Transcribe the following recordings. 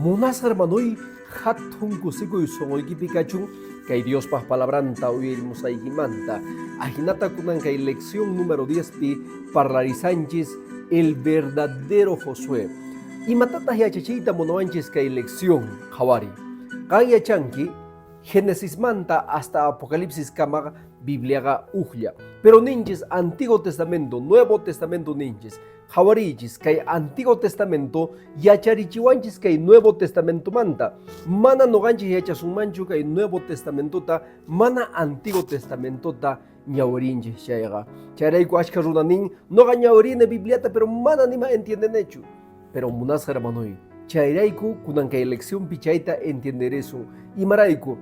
Munasqa hermanoy, hatun kusikuy sonqoykipi kachun kay Diospaq palabranta uyarimusqaykimanta. Ajinata kunan kay lección número 10 pi parlarisanchis el verdadero Josué. Imatataq yachachiyta munawanchis kay lección? Qhawariy. Qan yachanki Genesismanta hasta Apocalipsis kamaqa Bibliaqa ujlla. Pero ninchis Antiguo Testamento, Nuevo Testamento ninchis. Qhawariychis, kay Antiguo Testamento yacharichiwanchis kay Nuevo Testamentomanta. Mana noqanchis yachasunmanchu kay Nuevo Testamentota, mana Antiguo Testamentota ñawirinchis chayqa. Chayrayku ashkha runa nin, noqa ñawirini Bibliata, pero mana nima entiendenechu. Pero munasqa hermanoy, chayrayku kunan kay leccionpi chayta entienderesun. Imarayku?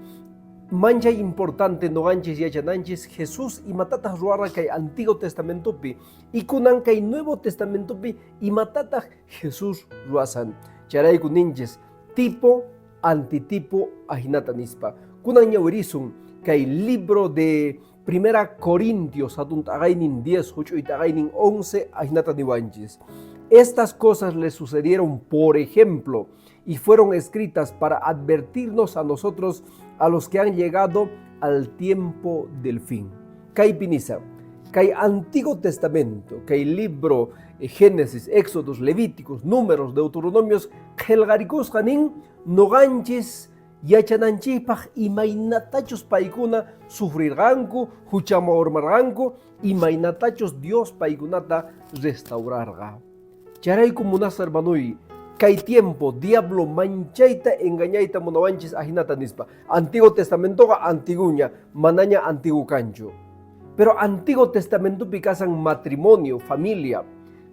Manchay importante noqanchis yachananchis Jesús imatataq ruwarqa kay Antiguo Testamentopi y kunan kay Nuevo Testamentopi imatataq Jesús ruwasan. Chayrayku ninchis tipo, antitipo ajinata nispa. Kunan ñawirisun kay libro de Primera Corintios hatun t'aqaynin 10, huch'uy t'aqaynin 11 ajinata niwanchis. Estas cosas le sucedieron por ejemplo y fueron escritas para advertirnos a nosotros, a los que han llegado al tiempo del fin. Kaypi nisa, kay Antiguo Testamento, kay libro Génesis, Éxodos, Levíticos, Números, Deuteronomios, qhelqarikusqa nin noqanchis yachananchikpaq imaynatachus paykuna sufrirqanku, huchaman urmarqanku, imaynatachus Dios paykunata restaurarqa. Chayrayku munasqa hermanoy, kay tiempo diablo manchayta engañayta munawanchis ajinata nispa. Antiguo Testamentoqa antiguña, manaña antiguo kanchu. Pero Antiguo Testamentopi kasan matrimonio, familia,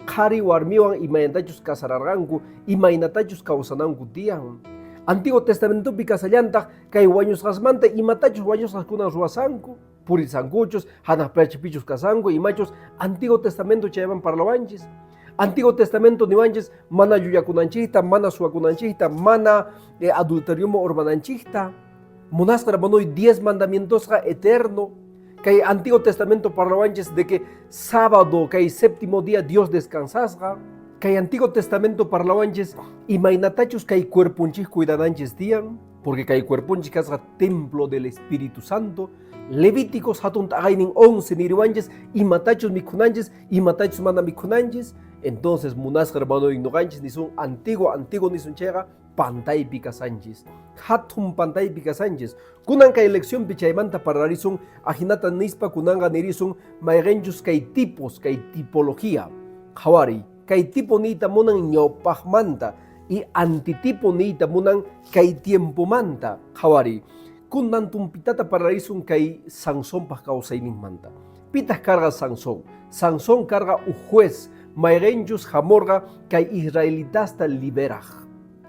qhari warmiwan imaynatachus casararqanku, imaynatachus kawsananku tiyan. Antiguo Testamentopi kasallantaq kay wañusqasmanta imatachus wañusqaskunan ruwasanku, purisankuchus, hanaq pachapichus kasanku, imachus Antiguo Testamento chayman parlawanchis. Antiguo Testamento niwanchis mana llullakunanchikta, mana suwakunanchikta, mana adulterioman urmananchikta. Munasqa hermanoy, 10 mandamientosqa eterno. Kay Antiguo Testamento parlawanchis de que sábado, kay séptimo día Dios descansasqa. Kay Antiguo Testamento parlawanchis imaynatachus kay cuerponchis cuidananchis tiyan, porque kay cuerponchis kasqa templo del Espíritu Santo. Levíticos hatun t'aqaynin 11 niriwanchis imatachus mikhunanchis, imatachus mana mikhunanchis. Entonces, munasqa hermano noqanchis nisun antiguo, antiguo nisun chayqa pantaypi kasanchis. Hatun pantaypi kasanchis. Kunan kay leccionpi chaymanta parlarisun, ajinata nispa kunanqa nirisun mayqenchus kay tipos, kay tipología. Qhawariy, kay tipo niyta munan ñawpaqmanta y antitipo niyta munan kay tiempomanta. Qhawariy, kunan tumpitata parlarisun kay Sansonpaq kawsayninmanta. Pitaq karqa Sansón? Sansón karqa uj juez, mayqenchus hamurqa kay israelitasta liberaq.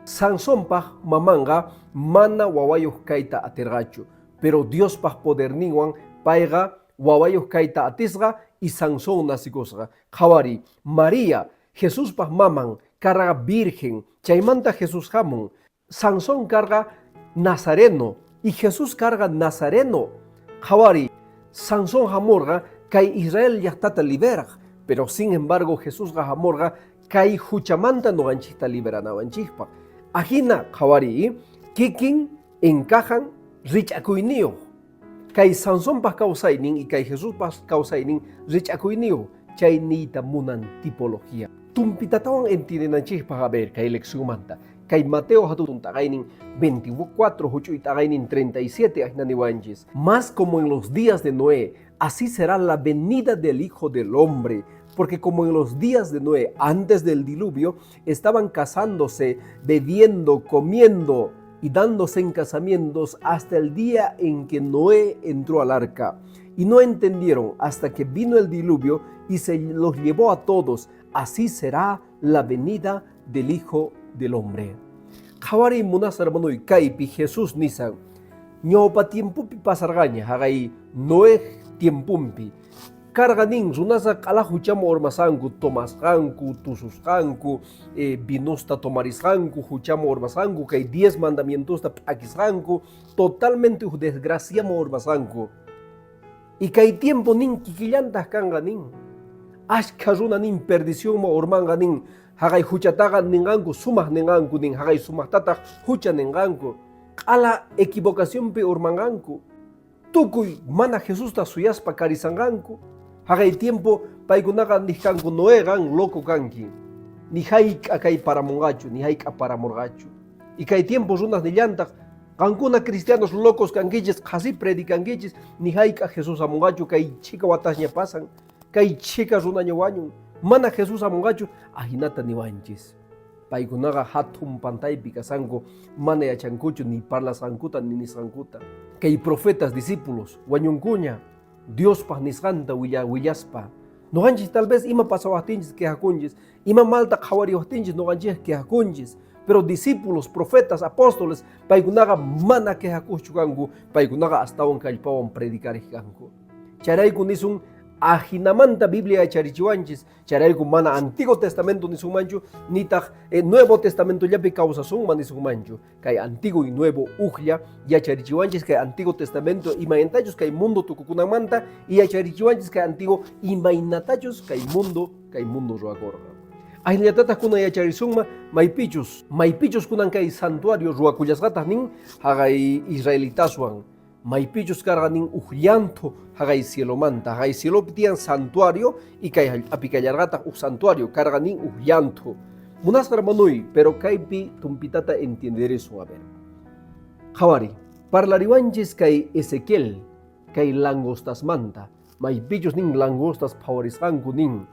Sansonpaq mamanqa mana wawayuq kayta atirqachu, pero Diospaq poderninwan payqa wawayuq kayta atisqa y Sansón nacikusqa. Qhawariy, María, Jesuspaq maman, karqa virgen, chaymanta Jesús hamun. Sansón karqa nazareno y Jesús karqa nazareno. Qhawariy, Sansón hamurqa kay Israel llaqtata liberaq, pero sin embargo Jesusqa hamurqa kay huchamanta noqanchikta liberanawanchikpaq. Ajina, qhawariy, kikin encajan rich'akuyniyuq. Kay Sansonpaq kawsaynin y kay Jesuspaq kawsaynin rich'akuyniyuq, chay niyta munan tipología. Tumpitatawan entiendenanchikpaq, a ver, kay leccionmanta. Kay Mateo hatun t'aqaynin 24, huch'uy t'aqaynin 37 ajina niwanchis. Más como en los días de Noé, así será la venida del Hijo del Hombre. Porque como en los días de Noé, antes del diluvio, estaban casándose, bebiendo, comiendo y dándose en casamientos hasta el día en que Noé entró al arca. Y no entendieron hasta que vino el diluvio y se los llevó a todos. Así será la venida del Hijo del Hombre. Qhawariy munasqa hermanoy, kaypi Jesús nisan, ñawpa tiempopi pasarqaña, haqay Noé tiemponpi. Karqa nin, runasqa q'ala huchaman urmasqanku, tomasqanku, tususqanku, vinosta tomarisqanku, huchaman urmasqanku, kay 10 mandamientosta p'akisqanku, totalmente uj desgraciaman urmasqanku. Y kay tiempo nin kikillantaq kanqa nin. Ashkha runa nin perdicionman urmanqa nin. Haqay huchataqa ninqanku sumaq ninqanku nin. Haqay sumaqtataq hucha ninqanku. Q'ala equivocacionpi urmanqanku. Tukuy mana Jesusta suyaspa karisanqanku. Haqay tiempo paykunaqa niqkanku Noé qan loco kanki. Ni hayk'a kay paramunqachu, ni hayk'a paramurqachu. Y kay tiempo runas nillantaq qankuna cristianos locos kankichis, qhasi predicankichis, ni hayk'a Jesús hamunqachu, kay chhika watasña pasan, kay chhika runaña wañun, mana Jesús hamunqachu, ahinata niwanchis. Paykunaqa hatun pantaypi kasanku, mana yachankuchu ni parlasqankuta ni nisqankuta. Kay profetas, discípulos, wañunkuña, Diospaq nisqanta willaspa. Noqanchis tal vez ima pasawaqtinchis quejakunchis, ima malta qhawariwaqtinchis noqanchis quejakunchis. Pero discípulos, profetas, apóstoles, paykunaqa mana quejakuqchu kanku, paykunaqa astawan kallpawan predicariq kanku. Chayrayku nisun ajinamanta Biblia yacharichiwanchis, chayrayku mana Antiguo Testamento nisunmanchu, nitaq Nuevo Testamentollapi kawsasunman nisunmanchu. Kay Antiguo y Nuevo ujlla yacharichiwanchis kay Antiguo Testamento imaynatachus kay mundo tukukunanmanta y yacharichiwanchis kay Antiguo imaynatachus kay mundo ruwakurqa. Ajinallatataq kunan yacharisunman maypichus kunan kay santuario ruwakullasqataq nin haqay israelitaswan maypichus karqa nin uj llanthu haqay cielomanta, haqay cielopi tiyan santuario y kay hallp'api kallarqataq uj santuario karqa nin uj llanthu. Munasqa hermanoy, pero kaypi tumpitata entienderisun, a ver. Qhawari, parlariwanchis kay Ezequiel, kay langostasmanta, maypichus nin langostas phawarisqanku nin.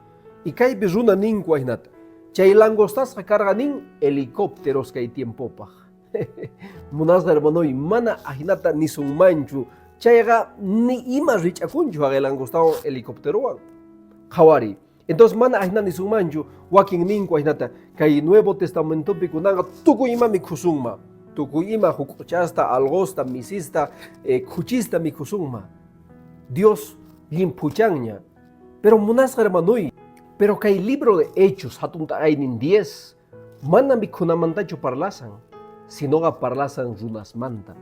Y kaypi runa ninku ahinata. Chay langostasqa karqa nin helicópteros kay tiempopaq. Munasqa hermanoy, mana ahinata nisunmanchu. Chayqa ni ima rich'akunchu haqay langostawan helicópterowan. Qhawari. Entonces mana ahina nisunmanchu wakin ninku ahinata kay Nuevo Testamentopi kunanqa tukuy ima mikhusunma. Tukuy ima huk'uchasta, alqosta, misista, khuchista mikhusunma. Dios llimphuchanña. Pero munasqa hermanoy, pero kay libro de Hechos hatun t'aqaynin 10 mana mikhunamantachu parlasan, sinoqa parlasan runasmanta.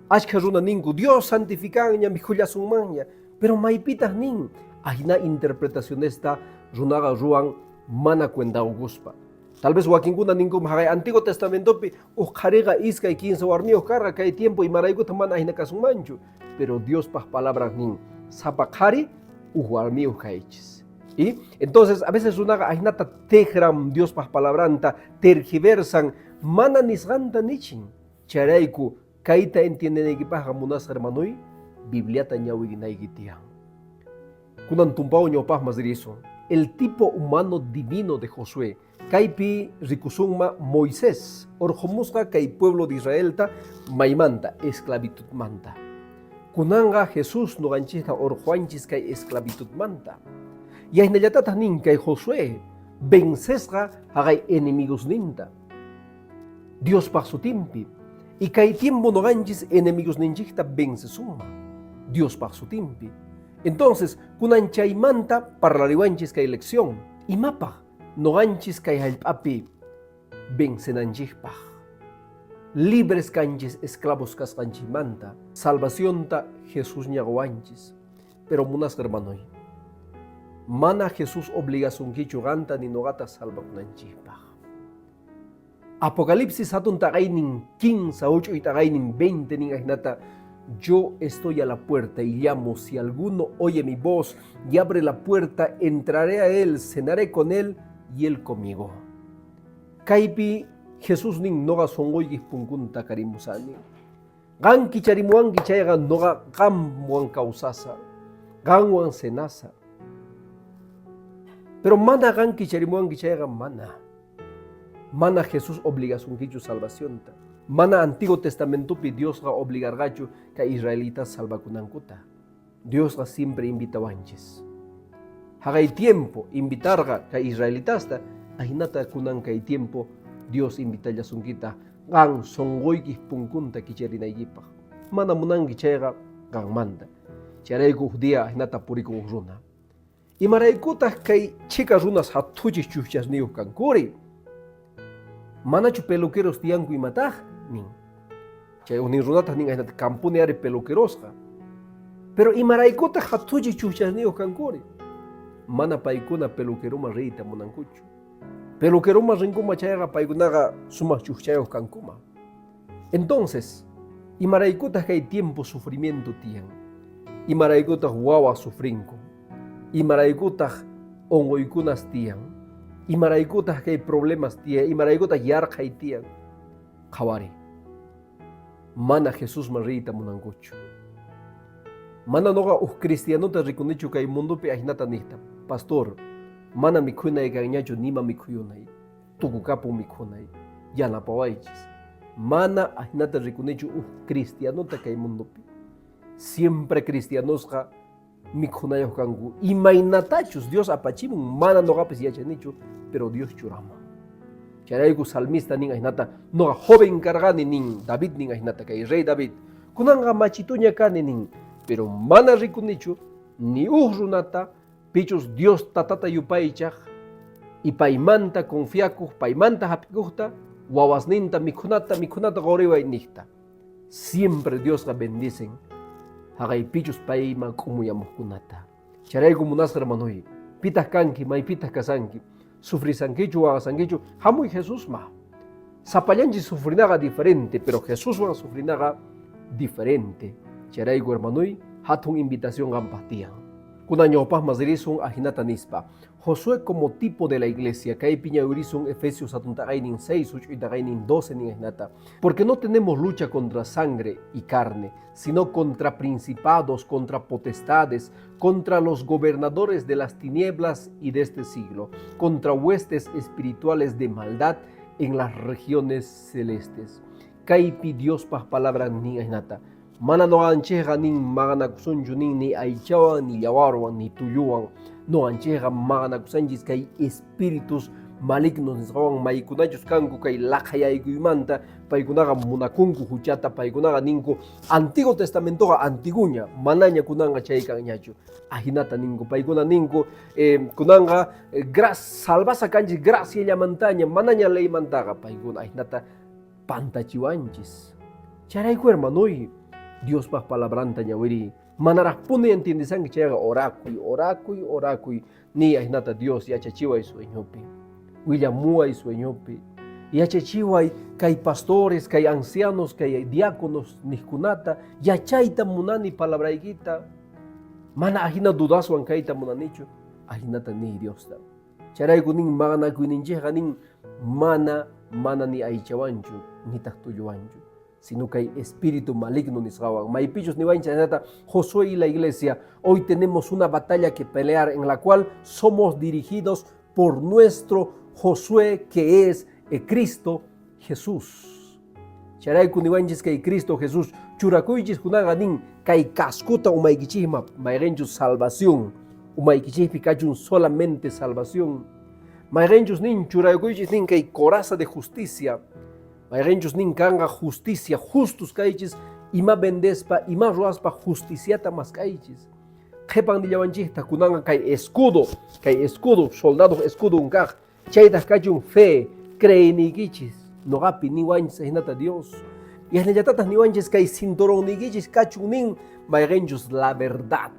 Ashkha runa ninku Dios santificanña mikhullasunmanña, pero maypitaq nin ahina interpretacionesta runaqa ruwan mana cuenta ukuspa. Tal vez wakinkuna ninku haqay Antiguo Testamentopi uj qhariqa iskay kinsa warmiyuq karqa kay tiempo imaraykuta mana ahina kasunmanchu. Pero Diospaq palabran nin sapa qhari uj warmiyuq kaychis. Y entonces a veces runaqa ahinata tijran Diospaq palabranta tergiversan mana nisqanta nichin. Chayrayku kayta entiendenaykipaqqa munasqa hermanoy Bibliata ñawirinayki tiyan. Kunan tumpaw ñawpaqmas risun. El tipo humano divino de Josué. Kaypi rikusunma Moisés urqumusqa kay pueblo de Israelta maymanta esclavitudmanta. Kunanqa Jesús nuqanchikta urquwanchis kay esclavitudmanta. Y ahinallatataq nin kay Josué vencesqa haqay enemigosninta. Diospaq sutinpi. Y kay tiempo nuqanchis enemigosninchikta vencesunman Diospaq sutinpi. Entonces, kunan chaymanta parlariwanchis kay lección. Imapaq nuqanchis kay hallp'api vencenanchikpaq. Libres kanchis esclavos kasqanchikmanta. Salvacionta Jesús ñaquwanchis. Pero munasqa hermanoy, mana Jesús obligasunkichu qanta ni nuqata salvakunanchikpaq. Apocalipsis hatun taqaynin 15 huch'uy taqaynin 20 nin ahinata yo estoy a la puerta y llamo, si alguno oye mi voz y abre la puerta, entraré a él, cenaré con él y él conmigo. Kaypi Jesús nin noqa sunquykiq punkunta karimusani. Qan kicharimuwanki chayqa noqa qamwan kawsasa, qanwan cenasa. Pero mana qan kicharimuwanki chayqa mana. Mana Jesús obligasunkichu salvacionta. Mana Antiguo Testamentopi Diosqa obligarqachu kay israelitas salvakunankuta. Diosqa siempre invitawanchis. Haqay tiempo invitarqa kay israelitasta, ahinata kunan kay tiempo Dios invitallasunkita qan sunquykiq punkunta kicharinaykipaq. Mana munanki chayqa qanmanta. Chayrayku huk día ahinata purikun huk runa. Imaraykutaq kay chhika runas hathuchis chuschasniyuq kankuri? Manachu peluqueros tiyanku imataq? Nin. Chay ujnin runataq nin ahinata kampuni ari peluquerosqa. Pero imaraykutaq hathuchi chukchasniyuq kankuri? Mana paykuna peluqueroman riyta munankuchu. Peluqueroman rinkuma chayqa paykunaqa sumaq chukchayuq kankuma. Entonces, imaraykutaq kay tiempo sufrimiento tiyan? Imaraykutaq wawa sufrinku? Imaraykutaq unquykunas tiyan? Imaraykutaq kay problemas tiyan? Imaraykutaq yarqhay tiyan? Qhawariy. Mana Jesusman riyta munankuchu. Mana noqa uj cristianota rikunichu kay mundopi ajinata niqta, pastor, mana mikhunay kanñachu nima mikhuyunay, tukukapun mikhunay, yanapawaychis. Mana ajinata rikunichu uj cristianota kay mundopi. Siempre cristianosqa mikhunayuq kanku. Imaynatachus Dios apachimun, mana noqapis yachanichu, pero Dios churamun. Chayrayku salmista nin ajinata, noqa joven karqani nin, David nin ajinata, kay rey David. Kunanqa machituña kani nin, pero mana rikunichu ni uj runata pichus Dios tatata yupaychaq y paymanta confiakuq, paymanta hap'ikuqta, wawasninta mikhunata, mikhunata qoriway niqta. Siempre Diosqa bendicen haqay pichus payman k'umuyamuqkunata. Chayrayku munasqa hermanoy, pitaq kanki, maypitaq kasanki, sufrisankichu, waqasankichu, hamuy Jesusma. Sapallanchis sufrinaqa diferente, pero Jesuswan sufrinaqa diferente. Chayrayku hermanoy, hatun invitación qampaq tiyan. Kunan ñawpaqman ririsun ajinata nispa. Josué como tipo de la iglesia, kaypi ñawirisun Efesios hatun taqaynin 6, huch'uy taqaynin 12 nin ajinata. Porque no tenemos lucha contra sangre y carne, sino contra principados, contra potestades, contra los gobernadores de las tinieblas y de este siglo, contra huestes espirituales de maldad en las regiones celestes. Kaypi Diospaj palabra nin ajinata. Mana noqanchikqa nin maqanakusunchu nin ni aychawan, ni yawarwan, ni tulluwan. Noqanchikqa maqanakusanchis kay espíritus malignos nisqawan maykunachus kanku kay laqhayaykuymanta, paykunaqa munakunku huchata, paykunaqa ninku Antiguo Testamentoqa antiguña, manaña kunanqa chay kanñachu. Ajinata ninku, paykuna ninku kunanqa salvasa kanchis graciallamantaña, manaña leymantaqa, paykuna ajinata pantachiwanchis. Chayrayku hermanoy, Diospaj palabranta ñawiriy, manaraqpuni entiendesanki chayqa orakuy, orakuy, orakuy, niy ajinata Dios yachachiway sueñopi, willamuway sueñopi, yachachiway kay pastores, kay ancianos, kay diáconos niqkunata, yachayta munani palabraykita, mana ajina dudaswan kayta munanichu, ajinata niy Diosta. Chayrayku nin maqanakuyninchikqa nin mana, mana ni aychawanchu, nitaq tulluwanchu, sino kay espíritu maligno nisqawan. Maypichus niwanchik ajinata Josué y la iglesia, hoy tenemos una batalla que pelear en la cual somos dirigidos por nuestro Josué que es Cristo Jesús. Chayrayku niwanchis kay Cristo Jesús, churakuychis kunanqa nin kay cascota umaykichikma, mayqinchus salvación, umaykichikpi kachun solamente salvación. Mayqinchus nin churakuychis nin kay coraza de justicia, mayqinchus nin kanqa justicia, justus kaychis, ima vendespa, ima ruwaspa justiciata mask'aychis. Qhipan nillawanchikta kunanqa kay escudo, kay escudo, soldadoq escudon kaq, chaytaq kachun fe, creeyniykichis, noqapi niwanchis ajinata Dios. Yanallatataq niwanchis kay cinturonniykichis kachun nin mayqinchus la verdad.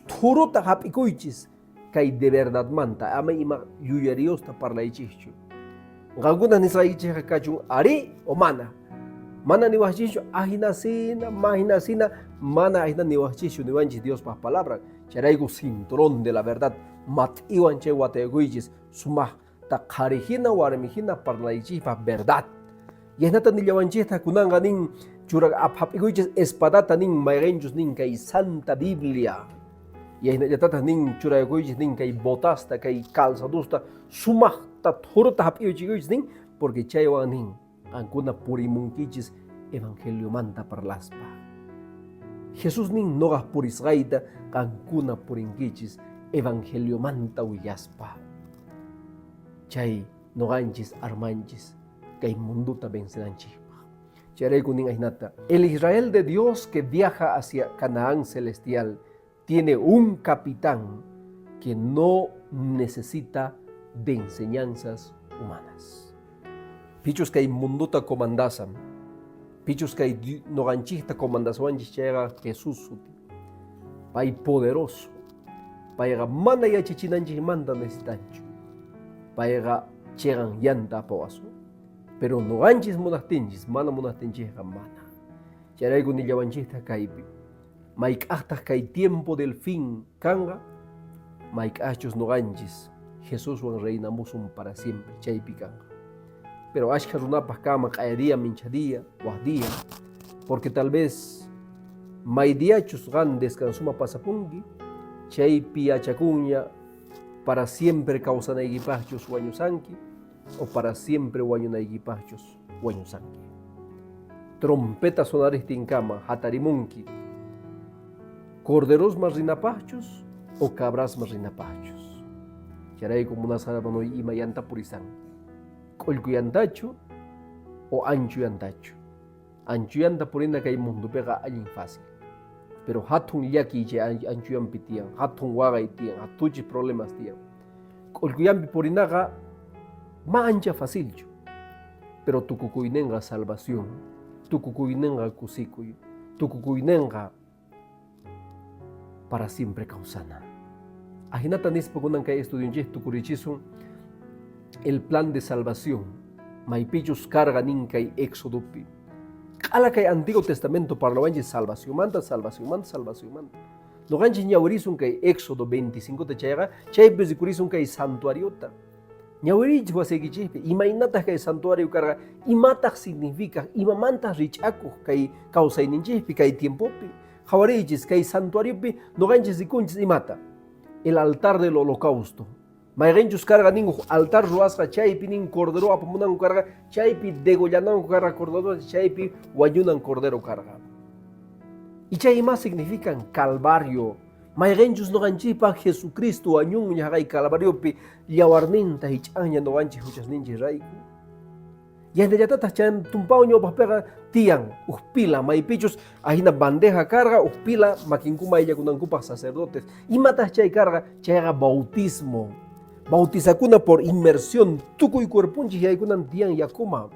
Thuruta hap'ikuychis kay de verdadmanta, ama ima yuyariyosta parlaychischu. Qankuna nisqaykichikqa kachun ari o mana. Mana niwaqchischu ajinasina, majinasina, mana ajina niwaqchischu niwanchis Diospaj palabra. Chayrayku cinturón de la verdad mat'iwan chay watayakuychis sumaqta qharihina warmihina parlaychispaj verdad. Yaynata nillawanchikta kunanqa nin chura hap'ikuychis espadata nin mayqinchus nin kay Santa Biblia. Yaynallatataq nin churayakuychis nin kay botasta, kay calzadusta sumaqta thuruta hap'iyuchikuychis nin, porque chaywan nin qankuna purimunkichis evangeliomanta parlaspa. Jesús nin noqaq purisqayta qankuna purinkichis evangeliomanta willaspa. Chay noqanchis armanchis kay mundota vencenanchikpaq. Chayrayku nin ajinata, el Israel de Dios que viaja hacia Canaán celestial tiene un capitán que no necesita de enseñanzas humanas. Pichus kay mundota comandasan, Pichus kay noqanchikta comandaswanchik chayqa Jesús suti. Pay poderoso. Payqa mana yachachinanchikmanta necesitanchu. Payqa chiqan yanta apawasun. Pero noqanchis munaqtinchis, mana munaqtinchikqa mana. Chayrayku nillawanchikta kaypi. Mayk'aqtaq kay tiempo del fin kanqa? Mayk'aqchus noqanchis Jesuswan reinamusun para siempre, chaypi kanqa. Pero ashkha runapaq kanman q'aya día, mincha día, waq día, porque tal vez may diachus qan descansuma pasapunki, chaypi yachakunña para siempre kawsanaykipaqchus wañusanki o para siempre wañunaykipaqchus wañusanki. Trompeta sonariqtinkama hatarimunki, corderosman rinapaqchus o cabrasman rinapaqchus. Chayrayku munasqa hermanoy ima yanta purisan. K'ullku yantachu o anchu yantachu. Anchu yanta purina kay mundupiqa allin fácil. Pero hatun llakiy chay anchu yanpi tiyan, hatun waqay tiyan, hatuchi problemas tiyan. K'ullku yanpi purinaqa ma ancha facilchu. Pero tukukuyninqa salvación, tukukuyninqa kusikuy, tukukuyninqa para siempre kawsana. Ajinata nispa kunan kay estudionchik tukurichisun el plan de salvación maypichus karqa nin kay Éxodopi. Q'ala kay Antiguo Testamento parlawanchik salvacionmanta, salvacionmanta, salvacionmanta. Noqanchik ñawirisun kay Éxodo 25 ta chayqa, chaypi rikurisun kay santuariota. Ñawiriychik wasiykichikpi, imaynataq kay santuario karqa, imataq significa, imamantaq rich'akuq kay kawsayninchikpi, kay tiempopi. Qhawariychis kay santuariopi noqanchis rikunchis imata? El altar del holocausto. Mayqinchus karqa nin uj altar ruwasqa chaypi nin cordero apamunanku karqa, chaypi degollananku karqa cordero, chaypi wañunan cordero karqa. Y chay ima significan? Calvario. Mayqinchus noqanchikpaq Jesucristo wañunña haqay Calvariopi yawarninta hich'anña noqanchik huchasninchik rayku. Yanallatataq chay tumpaw ñawpaqpiqa tiyan uj pila maypichus ahina bandeja karqa uj pila makinku mayllakunankupaq sacerdotes. Imataq chay karqa? Chayqa bautismo. Bautizakuna por inmersión tukuy cuerponchik yaykunan tiyan yakuma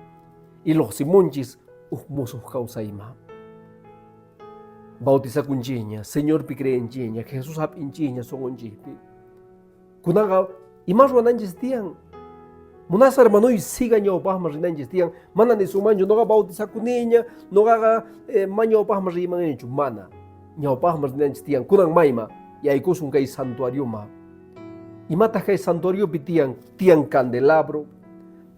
y luqsimunchis uj musuq kawsayma. Bautizakunchikña, Señorpi creenchikña, Jesús hap'inchikña sunqunchikpi. Kunanqa ima ruwananchis tiyan? Munasqa hermanoy siga ñawpaqman rinanchis tiyan, mana nisunmanchu noqa bautizakuniña, noqaqa eh, ma ñawpaqman riymanñachu, mana. Ñawpaqman rinanchis tiyan, kunan mayma yaykusun kay santuarioma. Imataq kay santuariopi tiyan? Tiyan candelabro,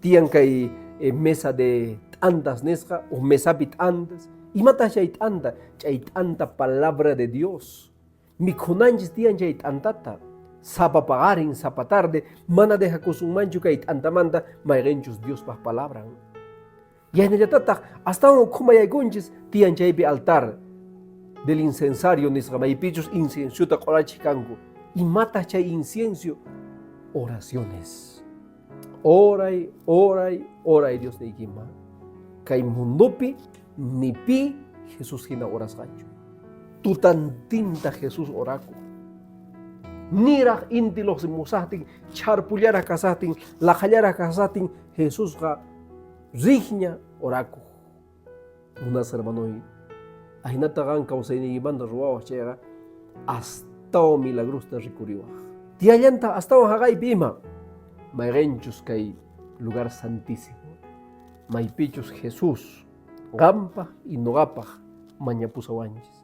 tiyan kay eh, mesa de t'antas nisqa, o mesapi t'antas. Imataq chay t'anta? Chay t'anta palabra de Dios. Mikhunanchis tiyan chay t'antata. Sapa paqarin, sapa tarde, mana dejakusunmanchu kay t'antamanta mayqinchus Diospaq palabran. Yaynallatataq astawan ukhuma yaykunchis tiyan chaypi altar del incensario nisqa maypichus inciensiota q'orachiq kanku. Imataq chay incienso? Oraciones. Oray, oray, oray Diosniykiman. Kay mundopi ni pi Jesús hina orasqachu. Tutantinta Jesús orakuq. Niraq inti luqsimusaqtin, chharpullaraq kasaqtin, laqhallaraq kasaqtin, Jesusqa riqña orakuq. Munasqa hermanoy, ahinata qan kawsayniykimanta ruwawaq chayqa, astawan milagrosta rikuriwaq. Tiyallanta astawan haqaypi ima, mayqinchus kay lugar santísimo, maypichus Jesús qanpaq y noqapaq mañapusawanchis.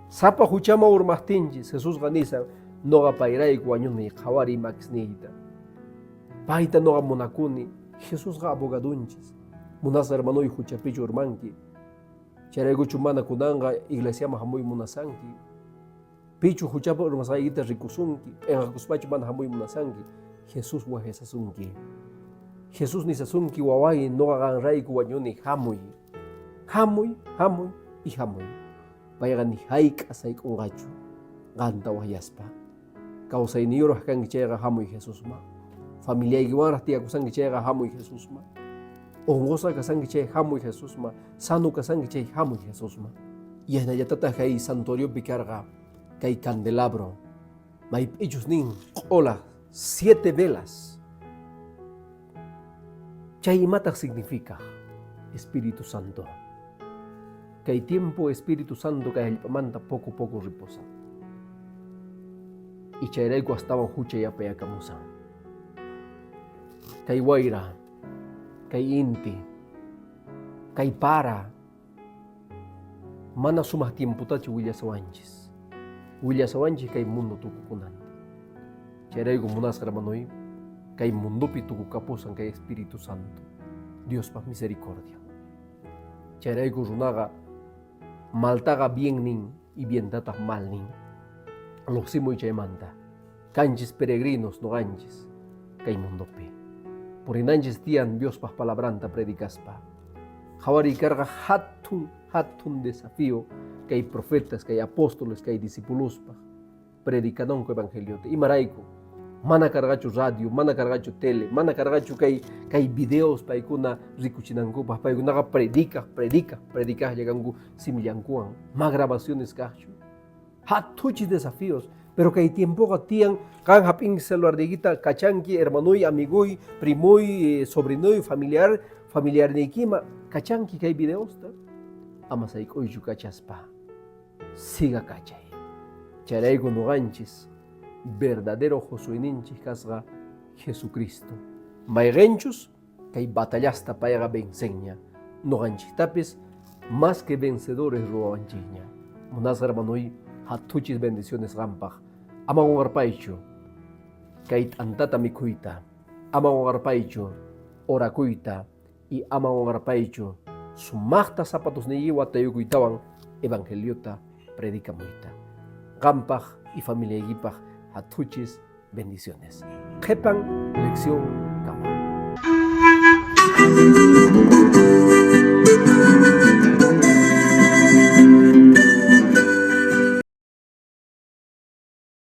Sapa huchama urmaqtinchis, Jesusqa nisan, noqa payrayku wañuni, qhawariy makisniyta. Payta noqa munakuni, Jesusqa abogadunchis. Munasqa hermanoy huchapichu urmanki. Chayraykuchu mana kunanqa iglesiaman hamuy munasanki. Pichu huchapa urmasqaykita rikusunki, p'enqakuspachu mana hamuy munasanki. Jesús wajesasunki. Jesús nisasunki, waway, noqa qanrayku wañuni, hamuy. Hamuy, hamuy y hamuy. Payqa ni hayk'a sayk'unqachu qanta waqyaspa. Kawsayniyuraq kanki chayqa hamuy Jesusman. Familiaykiwanraq tiyakusanki chayqa hamuy Jesusman. Unqusqa kasanki chay hamuy Jesusman. Sano kasanki chay hamuy Jesusman. Y hinallatataq kay santuariopi karqa kay candelabro. Maypichus nin q'ola siete velas. Chay imataq significa? Espíritu Santo. Kay tiempo Espíritu Santo kay hallp'amanta poco poco ripusan. Y chayrayku astawan hucha yapayakamusan. Kay wayra, kay inti, kay para, mana sumaq tiempotachu willasawanchis. Willasawanchis kay mundo tukukunanta. Chayrayku munasqa hermanoy, kay mundopi tukukapusan kay Espíritu Santo, Diospa misericordia. Chayrayku runaqa maltaqa bien nin y bientataq mal nin. Lluqsimuy chaymanta. Kanchis peregrinos noqanchis kay mundopi. Purinanchis tiyan Diospaq palabranta predicaspa. Qhawariy karqa hatun hatun desafío kay profetas, kay apóstoles, kay discipulospaq. Predicananku evangeliota. Imarayku? Mana karqachu radio, mana karqachu tele, mana karqachu kay kay videos paykuna rikuchinankupaq. Paykunaqa predicaq, predicaq, predicaqlla kanku simillankuwan. Ma grabaciones kaqchu. Hatuchi desafíos. Pero kay tiempoqa tiyan qan hap'inki celularniykita kachanki hermanoy, amigoy, primoy, sobrinoy, familiar, familiarniykima kachanki kay videosta. Ama sayk'uychu kachaspa. Siga kachay. Chayrayku noqanchis verdadero Josueninchis kasqa Jesucristo. Mayqenchus kay batallasta payqa vencenña. Noqanchiktapis más que vencedores ruwawanchikña. Munasqa hermanoy, hatuchis bendiciones qampaq. Ama qunqarpaychu kay t'antata mikhuyta. Ama qunqarpaychu orakuyta. Y ama qunqarpaychu sumaqta zapatosniyki watayukuytawan evangeliota predikamuyta. Qampaq y familiaykipaq hathuchis bendiciones. Qhipan lección kama.